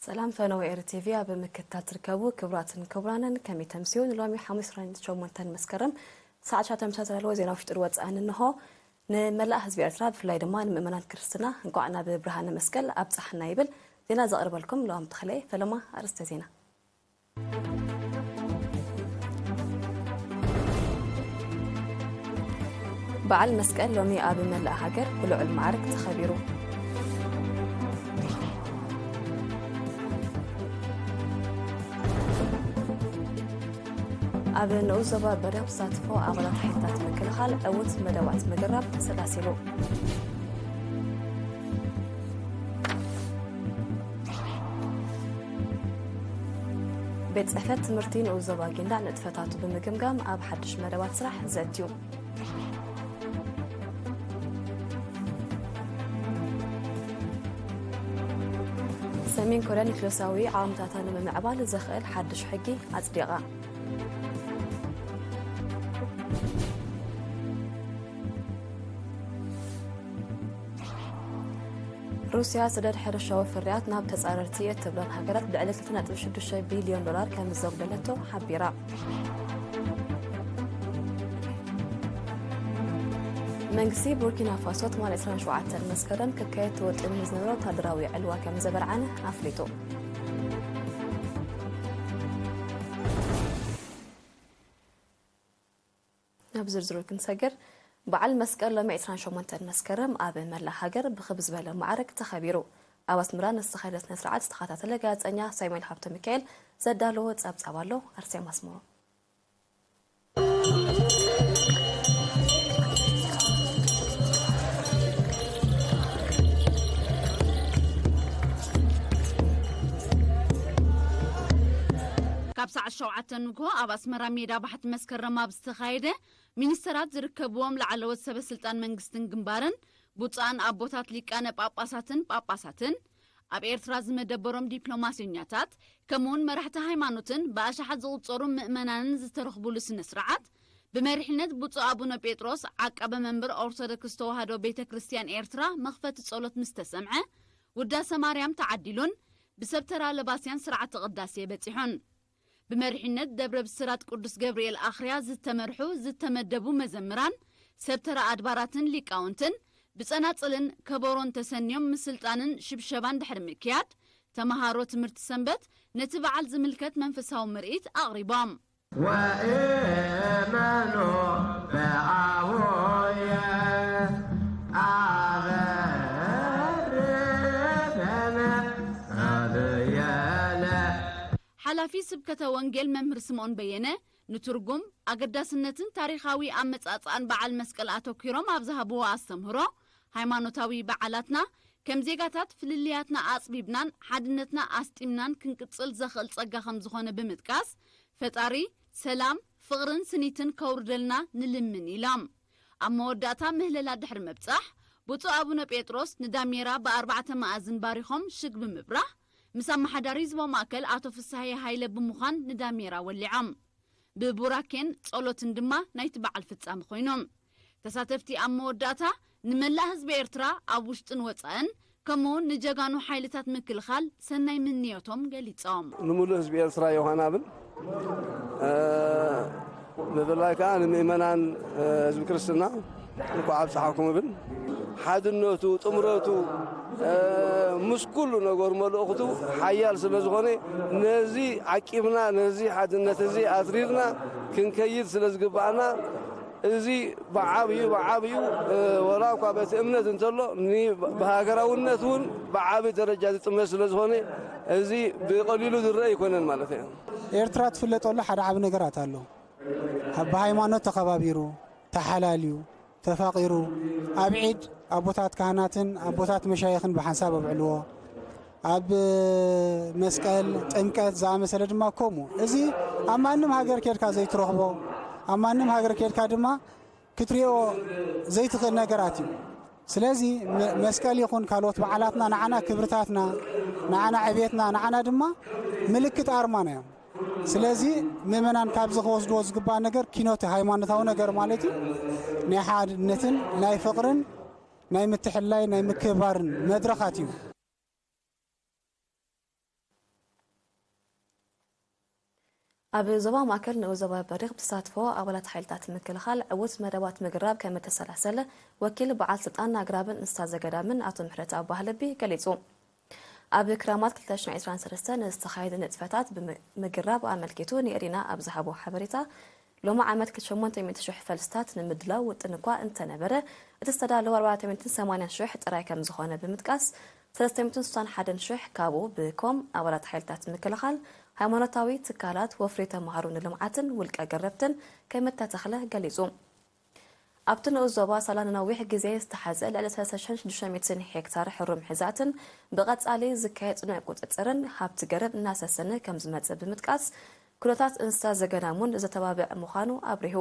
ሰላም ፈነወ ኤሪ ቲቪ ኣብ ምክትታል ትርከቡ ክቡራትን ክቡራንን፣ ከመይ ተምስዩ? ንሎሚ ሓሙስ ዕስራን ሸሞንተን መስከረም ሰዓት ትሽዓተ ምሻት ዝዳለወ ዜና ውሽጥን ወጻእን እንሆ። ንመላእ ህዝቢ ኤርትራ፣ ብፍላይ ድማ ንምእመናን ክርስትና፣ እንቋዕ ናብ ብርሃነ መስቀል ኣብጽሓና ይብል። ዜና ዘቕርበልኩም ለዋም ተኽለ። ፈለማ ኣርእስተ ዜና። በዓል መስቀል ሎሚ ኣብ መላእ ሃገር ብልዑል ማዕርግ ተኸቢሩ። ኣብ ንኡስ ዞባ በሪኽ ተሳትፎ ኣባላት ሓይልታት ምክልኻል ዕዉት መደባት ምግራብ ተሰላሲሉ። ቤት ጽሕፈት ትምህርቲ ንኡስ ዞባ ጊንዳዕ ንጥፈታቱ ብምግምጋም ኣብ ሓድሽ መደባት ስራሕ ዘእትዩ። ሰሜን ኮርያ ኒክለሳዊ ዓቕምታታ ንምምዕባል ዘኽእል ሓድሽ ሕጊ ኣጽዲቓ። ሩስያ ሰደድ ሕርሻዊ ፍርያት ናብ ተጻረርቲ እትብለን ሃገራት ብልዕሊ ክልተ ነጥቢ ሽዱሽተ ቢልዮን ዶላር ከም ዘጉደለቶ ሓቢራ። መንግስቲ ቡርኪና ፋሶ ትማሊ ዕስራን ሸውዓተን መስከረም ክካየድ ተወጢኑ ንዝነበረ ወታደራዊ ዕልዋ ከም ዘበርዓነ ኣፍሊጡ። ናብ ዝርዝሩ ክንሰግር፣ በዓል መስቀል ሎሚ ዕስራን ሸሞንተን መስከረም ኣብ መላእ ሃገር ብኽብ ዝበለ ማዕርግ ተኸቢሩ። ኣብ ኣስመራ ንዝተኻየደ ስነ ስርዓት ዝተኸታተለ ጋዜጠኛ ሳሙኤል ሃብተ ሚካኤል ዘዳለዎ ጸብጻብ ኣሎ። ኣርሴማ ኣስመሮም። ካብ ሰዓት ሸውዓተ ንግሆ ኣብ ኣስመራ ሜዳ ባሕቲ መስከረም ኣብ ዝተኻየደ፣ ሚኒስተራት ዝርከብዎም ላዕለዎት ሰበ ስልጣን መንግስትን ግንባርን፣ ብፁዓን ኣቦታት ሊቃነ ጳጳሳትን ጳጳሳትን፣ ኣብ ኤርትራ ዝመደበሮም ዲፕሎማሰኛታት፣ ከምኡውን መራሕቲ ሃይማኖትን ብኣሽሓት ዝቑጸሩ ምእመናንን ዝተረኽቡሉ ስነ ስርዓት፣ ብመሪሕነት ብፁዕ ኣቡነ ጴጥሮስ ዓቃበ መንበር ኦርቶዶክስ ተዋህዶ ቤተ ክርስቲያን ኤርትራ መኽፈቲ ጸሎት ምስ ተሰምዐ፣ ውዳሰ ማርያም ተዓዲሉን ብሰብ ተራ ለባስያን ስርዓተ ቅዳሴ በጺሑን። ብመሪሕነት ደብረ ብስራት ቅዱስ ገብርኤል ኣኽርያ ዝተመርሑ ዝተመደቡ መዘምራን፣ ሰብ ተራ ኣድባራትን ሊቃውንትን ብጸናጽልን ከበሮን ተሰንዮም ምስልጣንን ሽብሸባን ድሕሪ ምክያድ፣ ተመሃሮ ትምህርቲ ሰንበት ነቲ በዓል ዝምልከት መንፈሳዊ ምርኢት ኣቕሪቦም። ወእመኑ በአቡየ አበርበነ ጸብየለ። ሓላፊ ስብከተ ወንጌል መምህር ስምኦን በየነ ንትርጉም፣ ኣገዳስነትን ታሪኻዊ ኣመጻጽኣን በዓል መስቀል ኣተኲሮም ኣብ ዝሃብዎ ኣስተምህሮ፣ ሃይማኖታዊ በዓላትና ከም ዜጋታት ፍልልያትና ኣጽቢብናን ሓድነትና ኣስጢምናን ክንቅጽል ዘኽእል ጸጋ ከም ዝኾነ ብምጥቃስ፣ ፈጣሪ ሰላም፣ ፍቕርን ስኒትን ከውርደልና ንልምን ኢሎም። ኣብ መወዳእታ ምህለላ ድሕሪ ምብጻሕ፣ ብፁዕ ኣቡነ ጴጥሮስ ንዳሜራ ብኣርባዕተ መኣዝን ባሪኾም ሽግ ብምብራህ፣ ምስ ኣመሓዳሪ ዞባ ማእከል ኣቶ ፍስሃየ ሃይለ ብምዃን ንዳሜራ ወሊዖም። ብቡራኬን ጸሎትን ድማ ናይቲ በዓል ፍጻመ ኮይኖም። ተሳተፍቲ ኣብ መወዳእታ ንመላእ ህዝቢ ኤርትራ ኣብ ውሽጥን ወጻእን፣ ከምኡውን ንጀጋኑ ሓይልታት ምክልኻል ሰናይ ምንዮቶም ገሊጾም። ንምሉእ ህዝቢ ኤርትራ ዮሃና ብል፣ እ፣ ብፍላይ ከኣ ንምእመናን፣ እ፣ ህዝቢ ክርስትና እንኳዕ ኣብጽሓኩም እብል። ሓድነቱ፣ ጥምረቱ፣ እ፣ ምስ ኩሉ ነገሩ መልእኽቱ ሓያል ስለ ዝኾነ፣ ነዚ ዓቂብና፣ ነዚ ሓድነት እዚ ኣትሪርና ክንከይድ ስለ ዝግብኣና፣ እዚ ብዓብዩ፣ ብዓብዩ፣ እ፣ ወላ እኳ በቲ እምነት እንተሎ፣ ኒ-፣ ብሃገራውነት እውን ብዓቢ ደረጃ ዝጥመት ስለ ዝኾነ፣ እዚ ብቐሊሉ ዝረአ ኣይኮነን ማለት እዩ። ኤርትራ ትፍለጠሉ ሓደ ዓቢ ነገራት ኣሎ። ኣብ ብሃይማኖት ተኸባቢሩ፣ ተሓላልዩ፣ ተፋቒሩ፣ ኣብ ዒድ ኣቦታት ካህናትን ኣቦታት መሻይኽን ብሓንሳብ ኣብዕልዎ፣ ኣብ መስቀል፣ ጥምቀት ዝኣመሰለ ድማ ከምኡ። እዚ ኣብ ማንም ሃገር ኬድካ ዘይትረኽቦ፣ ኣብ ማንም ሃገር ኬድካ ድማ ክትሪኦ ዘይትኽእል ነገራት እዩ። ስለዚ መ-፣ መስቀል ይኹን ካልኦት በዓላትና ንዓና ክብርታትና፣ ንዓና ዕቤትና፣ ንዓና ድማ ምልክት ኣርማና እዮም። ስለዚ ምእመናን ካብዚ ክወስድዎ ዝግባእ ነገር ኪኖት ሃይማኖታዊ ነገር ማለት እዩ። ናይ ሓድነትን ናይ ፍቕርን ናይ ምትሕልላይ ናይ ምክብባርን መድረኻት እዩ። ኣብ ዞባ ማእከል ንኡስ ዞባ በሪኽ ብተሳትፎ ኣባላት ሓይልታት ምክልኻል ዕዉት መደባት ምግራብ ከም እተሰላሰለ ወኪል በዓል ስልጣን ኣግራብን እንስሳ ዘገዳምን ኣቶ ምሕረተኣብ ባህለቢ ገሊጹ። ኣብ ክራማት ክልተ ሽሕን ዕስራን ሰለስተን ዝተኻየደ ንጥፈታት ብምግራብ ኣመልኪቱ ንኤሪና ኣብ ዝሃቦ ሓበሬታ፣ ሎሚ ዓመት ክልተ ሸሞንተ ሚእቲ ሽሕ ፈልስታት ንምድላው ውጥን እኳ እንተነበረ፣ እቲ ዝተዳለወ ኣርባዕተ ሚእትን ሰማንያን ሽሕ ጥራይ ከም ዝኾነ ብምጥቃስ፣ ሰለስተ ሚእትን ስሳን ሓደን ሽሕ ካብኡ ብኮም ኣባላት ሓይልታት ምክልኻል፣ ሃይማኖታዊ ትካላት፣ ወፍሪ ተምሃሮ ንልምዓትን ውልቀ ገረብትን ከም እተተኽለ ገሊጹ። ኣብቲ ንኡስ ዞባ ሳላ ንነዊሕ ግዜ ዝተሓዘ ልዕሊ ሰለስተ ሽሕን ሽዱሽተ ሚእትን ሄክታር ሕሩም ሕዛእትን ብቐጻሊ ዝካየድ ጽኑዕ ቁጽጽርን ሃብቲ ገረብ እናሰሰነ ከም ዝመጽእ ብምጥቃስ፣ ኩነታት እንስሳ ዘገዳም እውን ዘተባብዕ ምዃኑ ኣብሪሁ።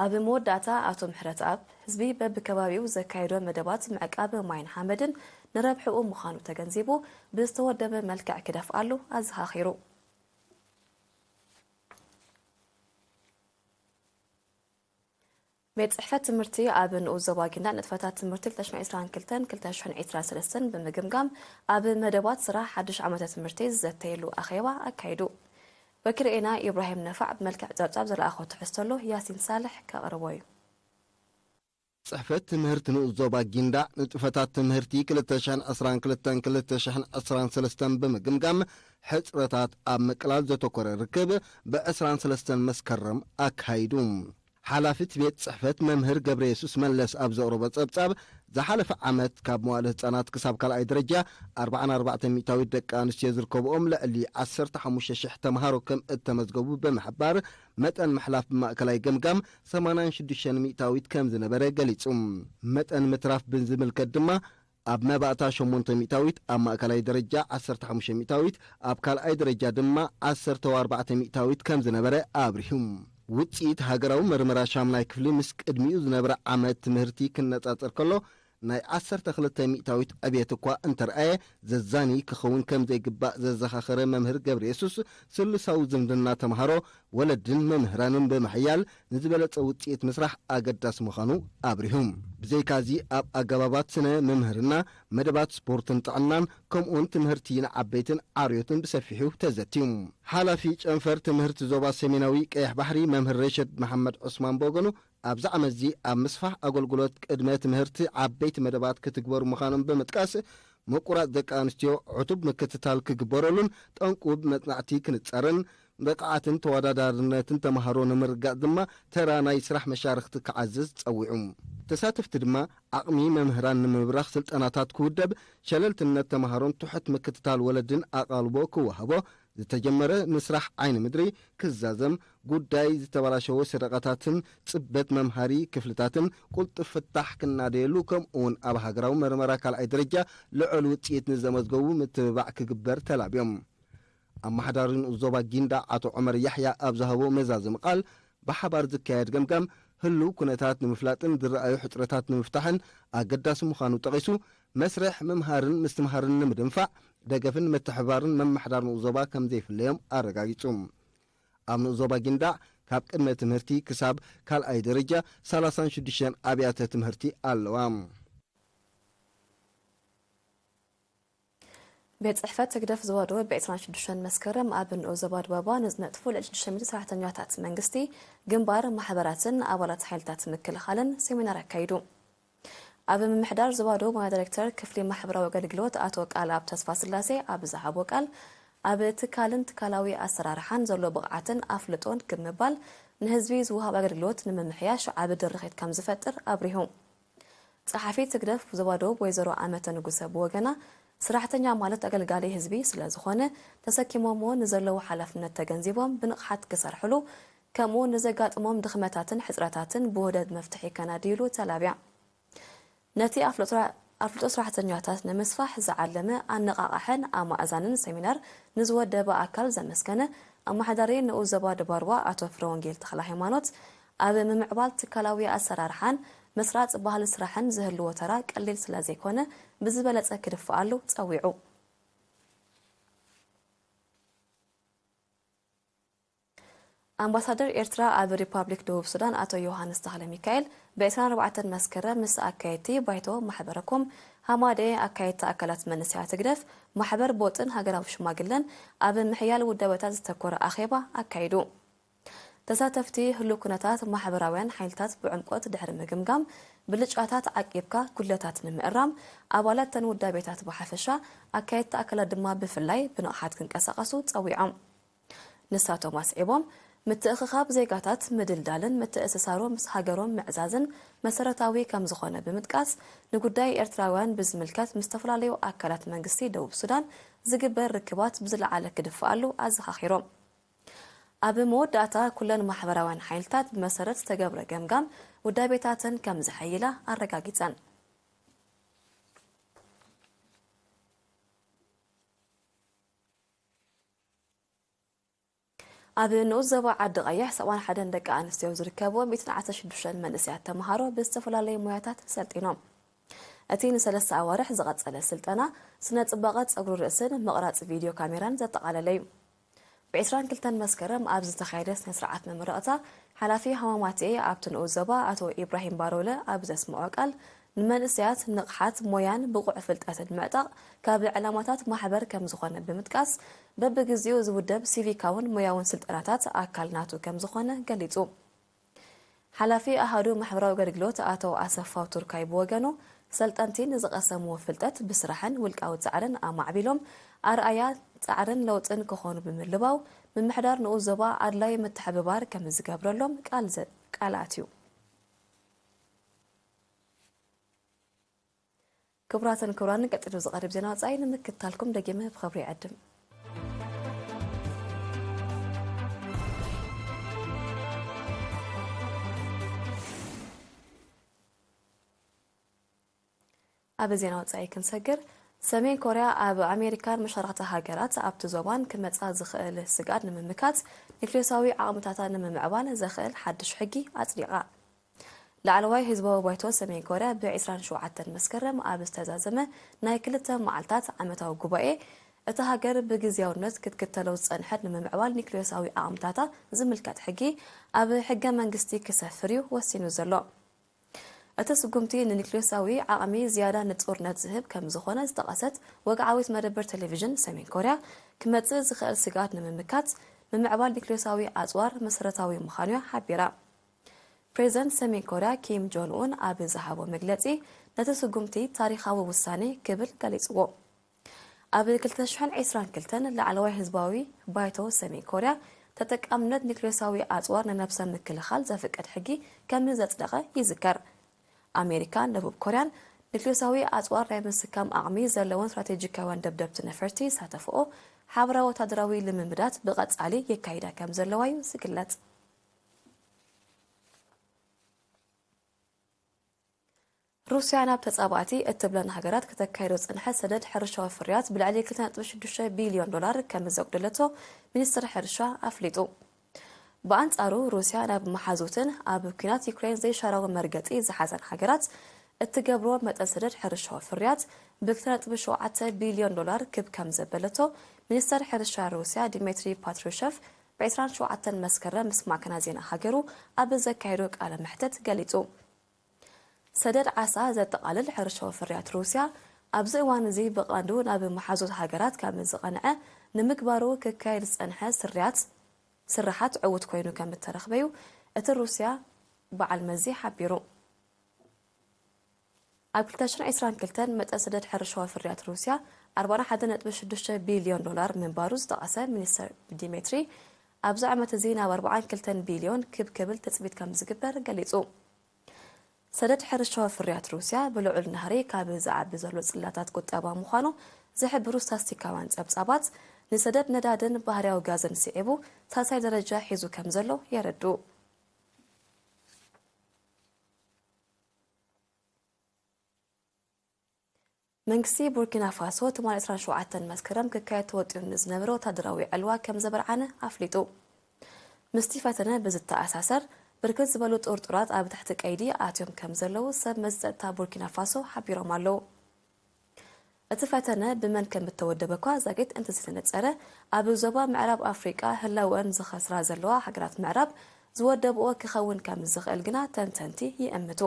ኣብ መወዳእታ ኣቶ ምሕረተኣብ፣ ህዝቢ በብከባቢኡ ዘካየዶ መደባት ምዕቃብ ማይን ሓመድን ንረብሕኡ ምዃኑ ተገንዚቡ፣ ብዝተወደበ መልክዕ ክደፍኣሉ ኣዘኻኺሩ። ቤት ጽሕፈት ትምህርቲ ኣብ ንኡስ ዞባ ጊንዳዕ ንጥፈታት ትምህርቲ ክልተ ሽሕን ዕስራን ክልተን ክልተ ሽሕን ዕስራን ሰለስተን ብምግምጋም፣ ኣብ መደባት ስራሕ ሓድሽ ዓመተ ትምህርቲ ዝዘተየሉ ኣኼባ ኣካይዱ። ወኪል ሬና ኢብራሂም ነፋዕ ብመልክዕ ጸብጻብ ዝለኣኾ ትሕዝቶ ኣሎ፣ ያሲን ሳልሕ ከቕርቦ እዩ። ጽሕፈት ትምህርቲ ንኡስ ዞባ ጊንዳዕ ንጥፈታት ትምህርቲ ክልተ ሽሕን ዕስራን ክልተን ክልተ ሽሕን ዕስራን ሰለስተን ብምግምጋም፣ ሕጽረታት ኣብ ምቅላል ዘተኮረ ርክብ ብዕስራን ሰለስተን መስከረም ኣካይዱ። ሓላፊ እቲ ቤት ጽሕፈት መምህር ገብረ የሱስ መለስ ኣብ ዘቕረቦ ጸብጻብ፣ ዝሓለፈ ዓመት ካብ መዋእለ ህጻናት ክሳብ ካልኣይ ደረጃ ኣርባዓን ኣርባዕተን ሚእታዊት ደቂ ኣንስትዮ ዝርከብኦም ልዕሊ ዓሰርተ ሓሙሽተ ሽሕ ተምሃሮ ከም እተመዝገቡ ብምሕባር፣ መጠን ምሕላፍ ብማእከላይ ገምጋም ሰማንያን ሽዱሽተን ሚእታዊት ከም ዝነበረ ገሊጹ። መጠን ምትራፍ ብዝምልከት ድማ፣ ኣብ መባእታ ሸሞንተ ሚእታዊት፣ ኣብ ማእከላይ ደረጃ ዓሰርተ ሓሙሽተ ሚእታዊት፣ ኣብ ካልኣይ ደረጃ ድማ ዓሰርተ ኣርባዕተ ሚእታዊት ከም ዝነበረ ኣብሪሁ። ውጽኢት ሃገራዊ መርመራ ሻምናይ ክፍሊ ምስ ቅድሚኡ ዝነበረ ዓመት ትምህርቲ ክነጻጸር ከሎ፣ ናይ ዓሰርተ ክልተ ሚእታዊት ዕብየት እኳ እንተርኣየ፣ ዘዛኒ ክኸውን ከም ዘይግባእ ዘዘኻኸረ መምህር ገብረ የሱስ፣ ስሉሳዊ ዝምድና ተምሃሮ፣ ወለድን መምህራንን ብምሕያል ንዝበለጸ ውጽኢት ምስራሕ ኣገዳሲ ምዃኑ ኣብሪሁ። ብዘይካዚ፣ ኣብ ኣገባባት ስነ ምምህርና፣ መደባት ስፖርትን ጥዕናን፣ ከምኡውን ትምህርቲ ንዓበይትን ዓርዮትን ብሰፊሑ ተዘትዩ። ሓላፊ ጨንፈር ትምህርቲ ዞባ ሰሜናዊ ቀይሕ ባሕሪ መምህር ሬሸድ መሓመድ ዑስማን ብወገኑ፣ ኣብዚ ዓመትዚ ኣብ ምስፋሕ ኣገልግሎት ቅድመ ትምህርቲ ዓበይቲ መደባት ክትግበሩ ምዃኖም ብምጥቃስ፣ ምቁራጽ ደቂ ኣንስትዮ ዕቱብ ምክትታል ክግበረሉን ጠንቁ ብመጽናዕቲ ክንጸርን ብቕዓትን ተወዳዳርነትን ተምሃሮ ንምርግጋጽ ድማ ተራ ናይ ስራሕ መሻርኽቲ ክዓዝዝ ጸዊዑ። ተሳተፍቲ ድማ ዓቕሚ መምህራን ንምብራኽ ስልጠናታት ክውደብ፣ ሸለልትነት ተምሃሮን ትሑት ምክትታል ወለድን ኣቓልቦ ክወሃቦ፣ ዝተጀመረ ምስራሕ ዓይኒ ምድሪ ክዛዘም፣ ጉዳይ ዝተበላሸወ ሰደቓታትን ጽበት መምሃሪ ክፍልታትን ቅልጡፍ ፍታሕ ክናደየሉ፣ ከምኡውን ኣብ ሃገራዊ መርመራ ካልኣይ ደረጃ ልዑል ውጽኢት ንዘመዝገቡ ምትብባዕ ክግበር ተላብዮም። ኣመሓዳሪ ንኡስ ዞባ ጊንዳዕ ኣቶ ዑመር ያሕያ ኣብ ዝሃቦ መዛዘሚ ቃል፣ ብሓባር ዝካየድ ገምጋም ህሉው ኩነታት ንምፍላጥን ዝረኣዩ ሕጽረታት ንምፍታሕን ኣገዳሲ ምዃኑ ጠቒሱ፣ መስርሕ ምምሃርን ምስትምሃርን ንምድንፋዕ ደገፍን ምትሕብባርን መመሓዳሪ ንኡስ ዞባ ከም ዘይፍለዮም ኣረጋጊጹ። ኣብ ንኡስ ዞባ ጊንዳዕ ካብ ቅድመ ትምህርቲ ክሳብ ካልኣይ ደረጃ ሰላሳን ሽዱሽተን ኣብያተ ትምህርቲ ኣለዋ። ቤት ጽሕፈት ህግደፍ ዞባ ደቡብ ብዕስራን ሽዱሽተን መስከረም ኣብ ንኡስ ዞባ ድባባ ንዝነጥፉ ልዕሊ ሽዱሽተ ሚእቲ ሰራሕተኛታት መንግስቲ፣ ግንባር፣ ማሕበራትን ኣባላት ሓይልታት ምክልኻልን ሴሚናር ኣካይዱ። ኣብ ምምሕዳር ዞባ ደቡብ ዋና ዳይሬክተር ክፍሊ ማሕበራዊ ኣገልግሎት ኣቶ ቃልኣብ ተስፋስላሴ ኣብ ዝሃቦ ቃል፣ ኣብ ትካልን ትካላዊ ኣሰራርሓን ዘሎ ብቕዓትን ኣፍልጦን ክብ ምባል ንህዝቢ ዝወሃብ ኣገልግሎት ንምምሕያሽ ዓቢ ድርኺት ከም ዝፈጥር ኣብሪሁ። ጸሓፊት ህግደፍ ዞባ ደቡብ ወይዘሮ ኣመተ ንጉሰ ብወገና፣ ሰራሕተኛ ማለት ኣገልጋሊ ህዝቢ ስለ ዝኾነ፣ ተሰኪሞምዎ ንዘለዉ ሓላፍነት ተገንዚቦም ብንቕሓት ክሰርሕሉ፣ ከምኡ ንዘጋጥሞም ድኽመታትን ሕጽረታትን ብውህደት መፍትሒ ከናድይሉ ተላብያ። ነቲ ኣፍልጦ ስራ-፣ ኣፍልጦ ሰራሕተኛታት ንምስፋሕ ዝዓለመ ኣነቓቓሕን ኣማእዛንን ሴሚናር ንዝወደበ ኣካል ዘመስገነ ኣመሓዳሪ ንኡስ ዞባ ደባርዋ ኣቶ ፍረወንጌል ተኽለሃይማኖት፣ ኣብ ምምዕባል ትካላዊ ኣሰራርሓን ምስራጽ ባህሊ ስራሕን ዝህልዎ ተራ ቀሊል ስለ ዘይኮነ፣ ብዝበለጸ ክድፍኣሉ ጸዊዑ። ኣምባሳደር ኤርትራ ኣብ ሪፓብሊክ ደቡብ ሱዳን ኣቶ ዮሃንስ ተኽለ ሚካኤል፣ ብዕስራን ኣርባዕተን መስከረም ምስ ኣካየድቲ ባይቶ ማሕበረ ኮም ሃማደ ኣካየድቲ ኣካላት መንእሰያት ህግደፍ፣ ማሕበር ቦጥን ሃገራዊ ሽማግለን ኣብ ምሕያል ውዳበታት ዝተኮረ ኣኼባ ኣካይዱ። ተሳተፍቲ ህሉው ኩነታት ማሕበራውያን ሓይልታት ብዕምቆት ድሕሪ ምግምጋም፣ ብልጫታት ዓቂብካ ጉድለታት ንምእራም፣ ኣባላት ተን ውዳቤታት ብሓፈሻ፣ ኣካየድቲ ኣካላት ድማ ብፍላይ ብንቕሓት ክንቀሳቐሱ ጸዊዖም። ንሳቶም ኣስዒቦም፣ ምትእኽኻብ ዜጋታት ምድልዳልን ምትእስሳሩ ምስ ሃገሮም ምዕዛዝን መሰረታዊ ከም ዝኾነ ብምጥቃስ፣ ንጉዳይ ኤርትራውያን ብዝምልከት ምስ ዝተፈላለዩ ኣካላት መንግስቲ ደቡብ ሱዳን ዝግበር ርክባት ብዝለዓለ ክድፍኣሉ ኣዘኻኺሮም። ኣብ መወዳእታ፣ ኩለን ማሕበራውያን ሓይልታት ብመሰረት ዝተገብረ ገምጋም ውዳቤታተን ከም ዝሐይላ ኣረጋጊጸን። ኣብ ንኡስ ዞባ ዓዲ ቀይሕ ሰብዓን ሓደን ደቂ ኣንስትዮ ዝርከብዎ ሚእትን ዓሰርተ ሽዱሽተን መንእሰያት ተምሃሮ ብዝተፈላለዩ ሞያታት ሰልጢኖም። እቲ ንሰለስተ ኣዋርሕ ዝቐጸለ ስልጠና፣ ስነ ጽባቐ ጸጉሪ ርእስን ምቕራጽ ቪድዮ ካሜራን ዘጠቓለለ እዩ። ብ ዕስራን ክልተን መስከረም ኣብ ዝተኻየደ ስነ ስርዓት መመረቕታ፣ ሓላፊ ሃማማትኤ ኣብቲ ንኡስ ዞባ ኣቶ ኢብራሂም ባሮለ ኣብ ዘስምዖ ቃል፣ ንመንእሰያት ንቕሓት ሞያን ብቑዕ ፍልጠትን ምዕጣቕ ካብ ዕላማታት ማሕበር ከም ዝኾነ ብምጥቃስ፣ በብግዜኡ ዝውደብ ሲቪካውን ሞያውን ስልጠናታት ኣካል ናቱ ከም ዝኾነ ገሊጹ። ሓላፊ ኣሃዱ ማሕበራዊ ኣገልግሎት ኣቶ ኣሰፋው ቱርካይ ብወገኑ፣ ሰልጠንቲ ንዝቐሰምዎ ፍልጠት ብስራሕን ውልቃዊ ጻዕርን ኣማዕቢሎም ኣርኣያ ጻዕርን ለውጥን ክኾኑ ብምልባው፣ ምምሕዳር ንኡስ ዞባ ኣድላዪ ምትሕብባር ከም ዝገብረሎም ቃል ዘ-፣ ቃል ኣትዩ። ክቡራትን ክቡራንን፣ ቀጺሉ ዝቐርብ ዜና ወጻኢ ንምክትታልኩም ደጊመ ብኽብሪ ይዕድም። ኣብ ዜና ወጻኢ ክንሰግር፣ ሰሜን ኮርያ ኣብ ኣሜሪካን መሻርኽቲ ሃገራት ኣብቲ ዞባን ክመጻ ዝኽእል ስግኣት ንምምካት ኒክሌሳዊ ዓቕምታታ ንምምዕባል ዘኽእል ሓድሽ ሕጊ ኣጽዲቓ። ላዕለዋይ ህዝባዊ ባይቶ ሰሜን ኮርያ ብ ዕስራን ሸውዓተን መስከረም ኣብ ዝተዛዘመ ናይ ክልተ መዓልታት ዓመታዊ ጉባኤ፣ እታ ሃገር ብግዝያውነት ክትክተሎ ዝጸንሐት ንምምዕባል ኒክሌሳዊ ዓቕምታታ ዝምልከት ሕጊ ኣብ ሕገ መንግስቲ ክሰፍር እዩ ወሲኑ ዘሎ። እቲ ስጉምቲ ንኒክሌሳዊ ዓቕሚ ዝያዳ ንጹርነት ዝህብ ከም ዝኾነ ዝጠቐሰት ወግዓዊት መደበር ቴሌቪዥን ሰሜን ኮርያ፣ ክመጽእ ዝኽእል ስግኣት ንምምካት ምምዕባል ኒክሌሳዊ ኣጽዋር መሰረታዊ ምዃኑ'ያ ሓቢራ። ፕሬዚደንት ሰሜን ኮርያ ኪም ጆን ኡን ኣብ ዝሃቦ መግለጺ፣ ነቲ ስጉምቲ ታሪኻዊ ውሳኔ ክብል ገሊጽዎ። ኣብ ክልተ ሽሕን ዕስራን ክልተን ላዕለዋይ ህዝባዊ ባይቶ ሰሜን ኮርያ፣ ተጠቃምነት ኒክሌሳዊ ኣጽዋር ንነብሰ ምክልኻል ዘፍቅድ ሕጊ ከም ዘጽደቐ ይዝከር። ኣሜሪካን ደቡብ ኮርያን ኒክሌሳዊ ኣጽዋር ናይ ምስካም ዓቕሚ ዘለወን ስትራቴጂካውያን ደብደብቲ ነፈርቲ ዝሳተፍኦ ሓበራዊ ወታደራዊ ልምምዳት ብቐጻሊ የካይዳ ከም ዘለዋ እዩ ዝግለጽ። ሩስያ ናብ ተጻባእቲ እትብለን ሃገራት ከተካይዶ ዝጸንሐት ሰደድ ሕርሻዊ ፍርያት ብልዕሊ ክልተ ነጥቢ ሽዱሽተ ቢልዮን ዶላር ከም ዘጉደለቶ ሚኒስትሪ ሕርሻ ኣፍሊጡ። ብኣንጻሩ፣ ሩስያ ናብ መሓዙትን ኣብ ኲናት ዩክሬን ዘይሻራዊ መርገጺ ዝሓዛን ሃገራት እትገብሮ መጠን ሰደድ ሕርሻዊ ፍርያት ብ ክልተ ነጥቢ ሸውዓተ ቢልዮን ዶላር ክብ ከም ዘበለቶ ሚኒስተር ሕርሻ ሩስያ ዲሜትሪ ፓትሩሸቭ ብ ዕስራን ሸውዓተን መስከረም ምስ ማዕከናት ዜና ሃገሩ ኣብ ዘካየዶ ቃለ መሕትት ገሊጹ። ሰደድ ዓሳ ዘጠቓልል ሕርሻዊ ፍርያት ሩስያ ኣብዚ እዋን እዚ ብቐንዱ ናብ መሓዙት ሃገራት ከም ዝቐንዐ ንምግባሩ ክካየድ ዝጸንሐ ስርያት፣ ስርሓት ዕዉት ኮይኑ ከም እተረኽበዩ እቲ ሩስያ በዓል መዚ ሓቢሩ። ኣብ ክልተ ሽሕን ዕስራን ክልተን መጠን ሰደድ ሕርሻዊ ፍርያት ሩስያ ኣርባዕተ ነጥቢ ሽዱሽተ ቢልዮን ዶላር ምንባሩ ዝጠቐሰ ሚኒስተር ዲሜትሪ፣ ኣብዚ ዓመት እዚ ናብ ኣርባዓን ክልተን ቢልዮን ክብ ክብል ትጽቢት ከም ዝግበር ገሊጹ። ሰደድ ሕርሻዊ ፍርያት ሩስያ ብልዑል ናህሪ ካብ ዝዓቢ ዘሎ ጽላታት ቁጠባ ምዃኑ ዝሕብሩ ስታስቲካውያን ጸብጻባት፣ ንሰደድ ነዳድን ባህርያዊ ጋዝን ስዒቡ ሳልሳይ ደረጃ ሒዙ ከም ዘሎ የረድኡ። መንግስቲ ቡርኪና ፋሶ ትማሊ ዕስራን ሸውዓተን መስከረም ክካየድ ተወጢኑ ንዝነበረ ወታደራዊ ዕልዋ ከም ዘበርዓነ ኣፍሊጡ። ምስቲ ፈተነ ብዝተኣሳሰር፣ ብርክት ዝበሉ ጥርጡራት ኣብ ትሕቲ ቀይዲ ኣትዮም ከም ዘለዉ ሰብ መዚ ጸጥታ ቡርኪና ፋሶ ሓቢሮም ኣለዉ። እቲ ፈተነ ብመን ከም እተወደበ እኳ ዛጊት እንተዘይተነጸረ፣ ኣብ ዞባ ምዕራብ ኣፍሪቃ ህላወአን ዝኸስራ ዘለዋ ሃገራት ምዕራብ ዝወደብኦ ክኸውን ከም ዝኽእል ግና ተንተንቲ ይእምቱ።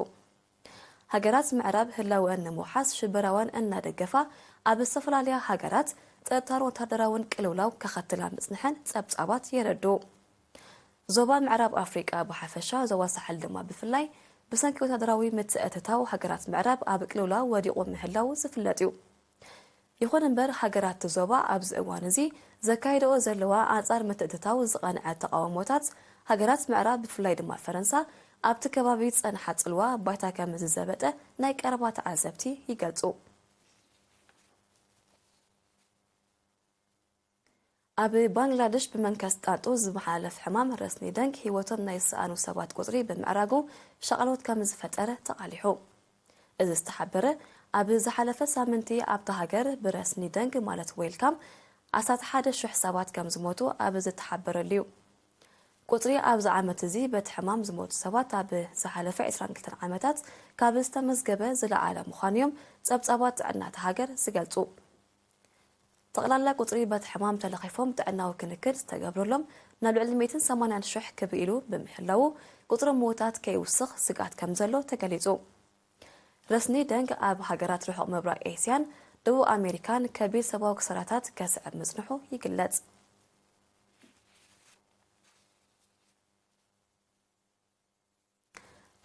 ሃገራት ምዕራብ ህላወአን ንምውሓስ ሽበራዋን እናደገፋ፣ ኣብ ዝተፈላለያ ሃገራት ጸጥታን ወታደራውን ቅልውላው ከኸትላ ምጽንሐን ጸብጻባት የረድኡ። ዞባ ምዕራብ ኣፍሪቃ ብሓፈሻ፣ ዞባ ሳሕል ድማ ብፍላይ፣ ብሰንኪ ወታደራዊ ምትእትታው ሃገራት ምዕራብ ኣብ ቅልውላው ወዲቑ ምህላው ዝፍለጥ እዩ። ይኹን እምበር፣ ሃገራት እቲ ዞባ ኣብዚ እዋን እዚ ዘካይደኦ ዘለዋ ኣንጻር ምትእትታው ዝቐንዐ ተቓውሞታት፣ ሃገራት ምዕራብ ብፍላይ ድማ ፈረንሳ ኣብቲ ከባቢ ዝጸንሓ ጽልዋ ባይታ ከም ዝዘበጠ ናይ ቀረባ ተዓዘብቲ ይገልጹ። ኣብ ባንግላደሽ ብመንከስ ጣንጡ ዝመሓላለፍ ሕማም ረስኒ ደንግ ህይወቶም ናይ ዝሰኣኑ ሰባት ቁጽሪ ብምዕራጉ ሻቕሎት ከም ዝፈጠረ ተቓሊሑ። እዚ ዝተሓበረ ኣብ ዝሓለፈ ሳምንቲ ኣብታ ሃገር ብረስኒ ደንግ ማለት ዌልካም ዓሰርተ ሓደ ሽሕ ሰባት ከም ዝሞቱ ኣብ ዝተሓበረሉ እዩ። ቁጽሪ ኣብዚ ዓመት እዚ በቲ ሕማም ዝሞቱ ሰባት ኣብ ዝሓለፈ ዕስራን ክልተን ዓመታት ካብ ዝተመዝገበ ዝለዓለ ምዃኑ እዮም ጸብጻባት ጥዕና እታ ሃገር ዝገልጹ። ጠቕላላ ቁጽሪ በቲ ሕማም ተለኺፎም ጥዕናዊ ክንክን ዝተገብረሎም ናብ ልዕሊ ሚእትን ሰማንያን ሽሕ ክብኢ ኢሉ ብምህላዉ፣ ቁጽሪ ምዉታት ከይውስኽ ስግኣት ከም ዘሎ ተገሊጹ። ረስኒ ደንግ ኣብ ሃገራት ርሑቕ ምብራቕ ኤስያን ደቡብ ኣሜሪካን ከቢድ ሰብኣዊ ክሳራታት ከስዕብ ምጽንሑ ይግለጽ።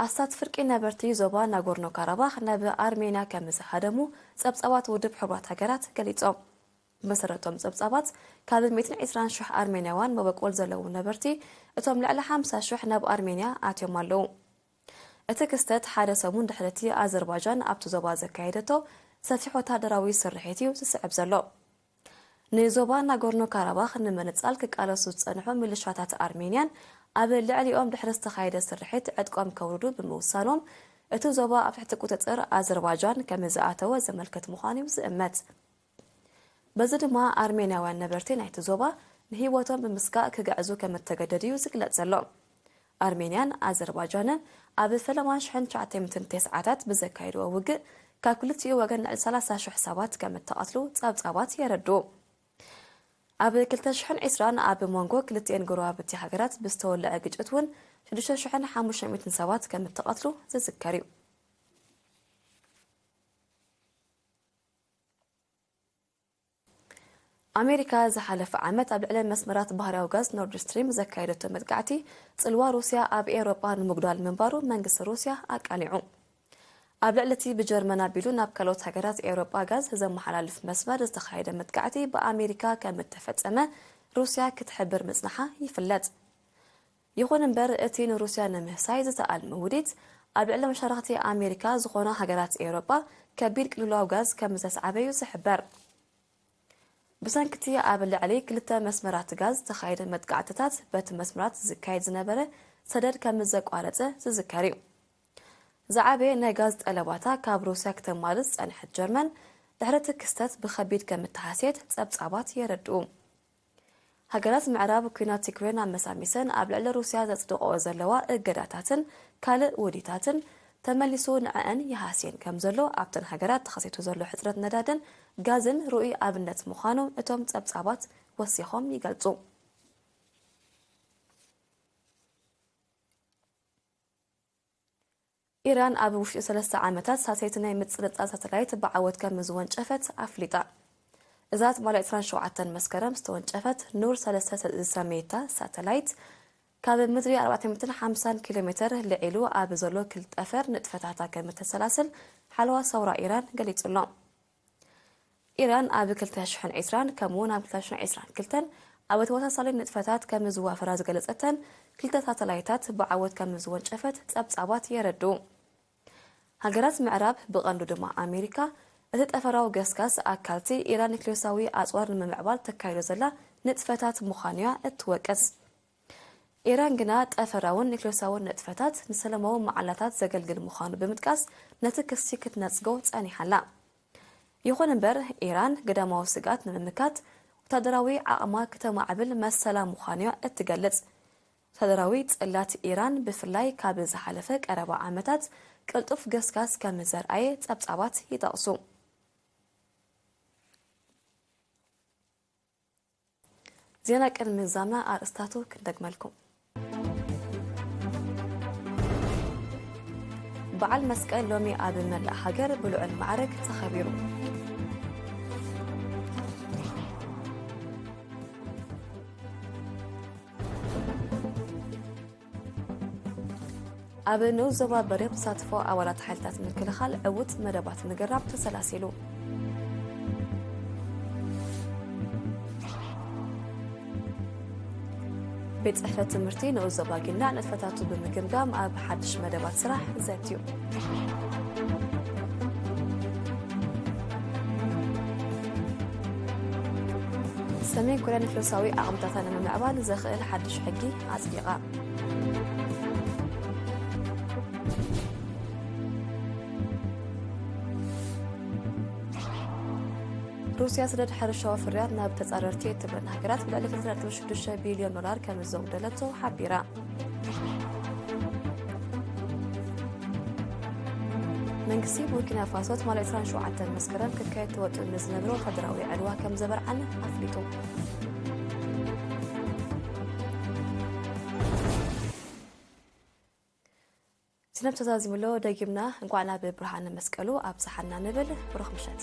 ኣስታት ፍርቂ ነበርቲ ዞባ ናጎርኖ ካራባኽ ናብ ኣርሜንያ ከም ዝሃደሙ ጸብጻባት ውድብ ሕቡራት ሃገራት ገሊጾም። ብመሰረቶም ጸብጻባት፣ ካብ ሚእትን ዕስራን ሽሕ ኣርሜንያውያን መበቆል ዘለዎም ነበርቲ፣ እቶም ልዕሊ ሓምሳ ሽሕ ናብ ኣርሜንያ ኣትዮም ኣለዉ። እቲ ክስተት ሓደ ሰሙን ድሕሪ እቲ ኣዘርባጃን ኣብቲ ዞባ ዘካየደቶ ሰፊሕ ወታደራዊ ስርሒት እዩ ዝስዕብ ዘሎ። ንዞባ ናጎርኖ ካራባኽ ንምንጻል ክቃለሱ ዝጸንሑ ሚሊሻታት ኣርሜንያን ኣብ ልዕሊኦም ድሕሪ ዝተኻየደ ስርሒት ዕጥቆም ከውርዱ ብምውሳኖም፣ እቲ ዞባ ኣብ ትሕቲ ቁጽጽር ኣዘርባጃን ከም ዝኣተወ ዘመልክት ምዃኑ እዩ ዝእመት። በዚ ድማ ኣርሜንያውያን ነበርቲ ናይቲ ዞባ ንህይወቶም ብምስጋእ ክግዕዙ ከም እተገደዱ እዩ ዝግለጽ ዘሎ። ኣርሜንያን ኣዘርባጃንን ኣብ ፈለማ ሽሕን ትሽዓተ ሚእትን ተስዓታት ብዘካየድዎ ውግእ፣ ካብ ክልቲኡ ወገን ልዕሊ ሰላሳ ሽሕ ሰባት ከም እተቐትሉ ጸብጻባት የረድኡ። ኣብ ክልተ ሽሕን ዕስራን ኣብ መንጎ ክልቲኤን ጎረባብቲ ሃገራት ብዝተወልዐ ግጭት እውን ሽዱሽተ ሽሕን ሓሙሽተ ሚእትን ሰባት ከም እተቐትሉ ዝዝከር እዩ። ኣሜሪካ ዝሓለፈ ዓመት ኣብ ልዕሊ መስመራት ባህርያዊ ጋዝ ኖርድ ስትሪም ዘካየደቶ መጥቃዕቲ፣ ጽልዋ ሩስያ ኣብ ኤውሮጳ ንምጉዳል ምንባሩ መንግስቲ ሩስያ ኣቃሊዑ። ኣብ ልዕሊ እቲ ብጀርመን ኣቢሉ ናብ ካልኦት ሃገራት ኤውሮጳ ጋዝ ዘመሓላልፍ መስመር ዝተኻየደ መጥቃዕቲ ብኣሜሪካ ከም እተፈጸመ ሩስያ ክትሕብር ምጽንሓ ይፍለጥ። ይኹን እምበር፣ እቲ ንሩስያ ንምህሳይ ዝተኣልመ ውዲት፣ ኣብ ልዕሊ መሻርኽቲ ኣሜሪካ ዝኾና ሃገራት ኤውሮጳ ከቢድ ቅልውላው ጋዝ ከም ዘስዓበ እዩ ዝሕበር። ብሰንኪ እቲ ኣብ ልዕሊ ክልተ መስመራት ጋዝ ዝተኻየደ መጥቃዕትታት፣ በቲ መስመራት ዝካየድ ዝነበረ ሰደድ ከም ዘቋረጸ ዝዝከር እዩ። ዝዓበየ ናይ ጋዝ ጠለባታ ካብ ሩስያ ክተማልእ ዝጸንሐት ጀርመን፣ ድሕሪ እቲ ክስተት ብኸቢድ ከም እተሃስየት ጸብጻባት የረድኡ። ሃገራት ምዕራብ፣ ኲናት ዩክሬን ኣመሳሚሰን ኣብ ልዕሊ ሩስያ ዘጽድቕኦ ዘለዋ እገዳታትን ካልእ ውዲታትን፣ ተመሊሱ ንዐኣን ይሃስየን ከም ዘሎ፣ ኣብተን ሃገራት ተኸሲቱ ዘሎ ሕጽረት ነዳድን ጋዝን ርኡይ ኣብነት ምዃኑ እቶም ጸብጻባት ወሲኾም ይገልጹ። ኢራን ኣብ ውሽጢ ሰለስተ ዓመታት ሳልሰይቲ ናይ ምጽንጻን ሳተላይት ብዓወት ከም ዝወንጨፈት ኣፍሊጣ። እዛ ትማሊ ዕስራን ሸውዓተን መስከረም ዝተወንጨፈት ኑር ሰለስተ ዝሰመየታ ሳተላይት፣ ካብ ምድሪ ኣርባዕተ ሚእትን ሓምሳን ኪሎ ሜተር ልዒሉ ኣብ ዘሎ ክል-፣ ጠፈር ንጥፈታታ ከም እተሰላስል ሓለዋ ሰውራ ኢራን ገሊጹ ኣሎ። ኢራን ኣብ ክልተ ሽሕን ዕስራን ከምኡ'ውን ኣብ ክልተ ሽሕን ዕስራን ክልተን ኣብ ተመሳሳሊ ንጥፈታት ከም ዝዋፈራ ዝገለጸተን ክልተ ሳተላይታት ብዓወት ከም ዝወንጨፈት ጸብጻባት የረድኡ። ሃገራት ምዕራብ፣ ብቐንዱ ድማ ኣሜሪካ፣ እቲ ጠፈራዊ ገስጋስ ኣካልቲ ኢራን ኒክሌሳዊ ኣጽዋር ንምምዕባል ተካይዶ ዘላ ንጥፈታት ምዃኑ'ያ እትወቅስ። ኢራን ግና፣ ጠፈራውን ኒክሌሳውን ንጥፈታት ንሰላማዊ መዓላታት ዘገልግል ምዃኑ ብምጥቃስ፣ ነቲ ክሲ ክትነጽጎ ጸኒሓ ኣላ። ይኹን እምበር፣ ኢራን ግዳማዊ ስግኣት ንምምካት ወታደራዊ ዓቕማ ክተማዕብል መሰላ ምዃኑ'ያ እትገልጽ። ወታደራዊ ጽላት ኢራን፣ ብፍላይ ካብ ዝሓለፈ ቀረባ ዓመታት፣ ቅልጡፍ ገስጋስ ከም ዘርኣየ ጸብጻባት ይጠቕሱ። ዜና ቅድሚ ምዛምና ኣርእስታቱ ክንደግመልኩም። በዓል መስቀል ሎሚ ኣብ መላእ ሃገር ብልዑል ማዕርግ ተኸቢሩ። ኣብ ንኡስ ዞባ በሪኽ ተሳትፎ ኣባላት ሓይልታት ምክልኻል ዕዉት መደባት ምግራብ ተሰላሲሉ። ቤት ጽሕፈት ትምህርቲ ንኡስ ዞባ ጊንዳዕ ንጥፈታቱ ብምግምጋም ኣብ ሓድሽ መደባት ስራሕ ዘትዩ። ሰሜን ኮርያ ኒክለሳዊ ዓቕምታታ ንምምዕባል ዘኽእል ሓድሽ ሕጊ ኣጽዲቓ። ሩስያ ስደድ ሕርሻዊ ፍርያት ናብ ተጻረርቲ እትብለን ሃገራት ብልዕሊ ክልተ ነጥቢ ሽዱሽተ ቢልዮን ዶላር ከም ዝዘውደለቶ ሓቢራ። መንግስቲ ቡርኪና ፋሶ ትማሊ ዕስራን ሸውዓተን መስከረም ክካየድ ተወጥኑ ንዝነበረ ወታደራዊ ዕልዋ ከም ዘበርዓን ኣፍሊጡ። ዝነብ ተዛዚሙሎ ደጊምና እንኳዕ ናብ ብርሃነ መስቀሉ ኣብጽሓና ንብል። ብሩኽ ምሸት።